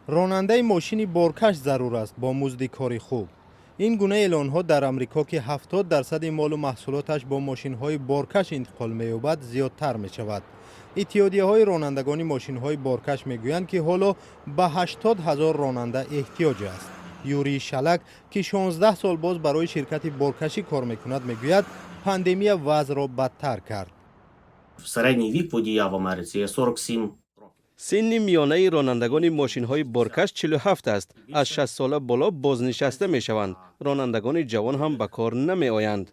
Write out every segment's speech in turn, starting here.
Ронандаи мошини боркаш зарур аст бо музди кори хуб. Ин гуна эълонҳо дар Амрико, ки 70% молу маҳсулоташ бо мошинҳои боркаш интиқол меёбад, зиёдтар мешавад. Иттиҳодияҳои ронандагони мошинҳои боркаш мегӯянд, ки ҳоло ба 80 000 ронанда эҳтиёҷ аст. Юрий Шалак, ки 16 сол боз барои ширкати боркашӣ кор мекунад, мегӯяд, пандемия вазъро бадтар кард. Середній вік водія в Америці є 47 років. Синни миёнаи ронандагони мошинҳои боркаш 47 аст. Аз 60 сола боло бознишаста мешаванд. Ронандагони ҷавон ҳам ба кор намеоянд.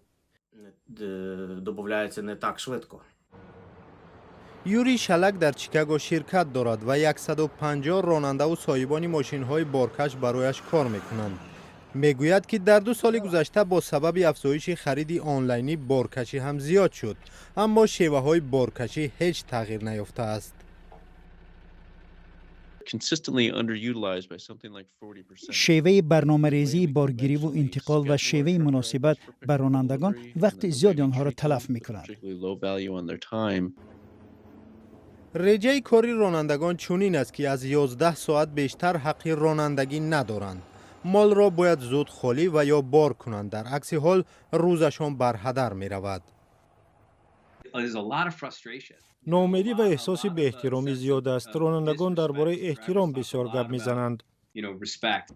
Добавляється не так швидко. Юрий Шалак дар Чикаго ширкат дорад ва 150 ронандаву соҳибони мошинҳои боркаш барояш кор мекунанд. Мегӯяд, ки дар 2 соли гузашта бо сабаби афзоиши хариди онлайнӣ боркашӣ ҳам зиёд шуд, аммо шеваҳои боркашӣ ҳеҷ тағйир наёфтааст. Consistently underutilized by something like 40%. Шеваи барномарезии боргириву интиқол ва шеваи муносибат ба ронандагон вақти зиёди онҳоро талаф мекунад. Particularly low value on their time. Реҷаи кори ронандагон чунин аст, ки аз 11 соат бештар ҳаққи ронандагӣ надоранд. Молро бояд зуд холӣ ва ё бор кунанд, дар акси ҳол рӯзашон бар ҳадар меравад. There's a lot of frustration. Ноумедӣ ва эҳсоси беэҳтиромӣ зиёд аст. Ронандагон дар бораи эҳтиром бисёр гап мезананд. Respect.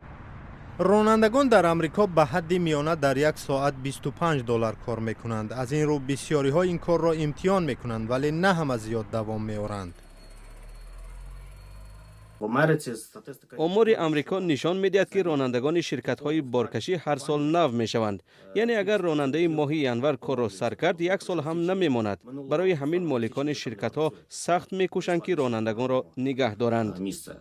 Ронандагон дар Амрико ба ҳадди миёна дар як соат 25 доллар кор мекунанд. Аз ин рӯ бисёриҳо ин корро имтиҳон мекунанд, вале на ҳама зиёд давом меоранд. В Америці статистика Омори Амрико нишон медиҳад, ки ронандагони ширкатҳои боркашӣ ҳар сол нав мешаванд. Яъне агар ронандаи моҳи январ корро сар кард, як сол ҳам намемонад. Барои ҳамин моликони ширкатҳо сахт мекӯшанд, ки ронандагонро нигаҳ доранд. Місце.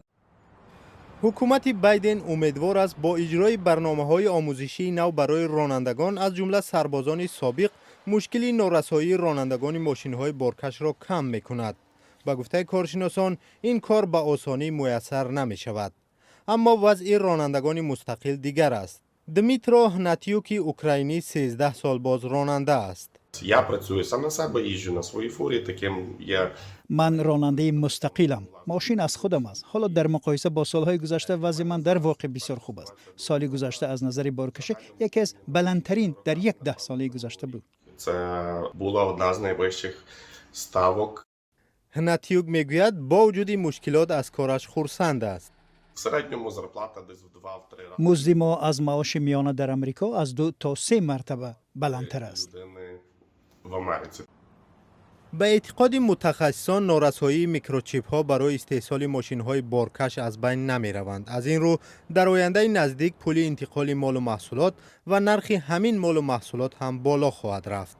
Ҳукумати Байден умедвор аст, бо иҷрои барномаҳои омӯзишии нав барои ронандагон, аз ҷумла сарбозони собиқ, мушкили норасоии ронандагони мошинҳои боркашро кам мекунад. Ба гуфтаи коршиносон, ин кор ба осонӣ муяссар намешавад. Аммо вазъи ронандагони мустақил дигар аст. Дмитро Гнатюки украинӣ 13 сол боз ронанда аст. Я працюю сам на себе, їжджу на своїй фурі, таким є Ман ронандаи мустақилам, мошин аз худам аст. Ҳоло дар муқоиса бо солҳои гузашта вазъи ман дар воқеъ бисёр хуб аст. Соли гузашта аз назари боркашӣ яке аз баландтарин дар як даҳсолаи гузашта буд. Це була одна з найвищих ставок. Гнатюк мегӯяд, бо вуҷуди мушкилот аз кораш хурсанд аст. В середньому зарплата десь в 2-3 рази Музди мо аз маоши миёна дар Амрико аз ду то се мартаба баландтар аст. Людини в Америці. Ба эътиқоди мутахассисон, норасоии микрочипҳо барои истеҳсоли мошинҳои боркаш аз байн намераванд. Аз ин рӯ дар ояндаи наздик пули интиқоли молу маҳсулот ва нархи ҳамин молу маҳсулот ҳам боло хоҳад рафт.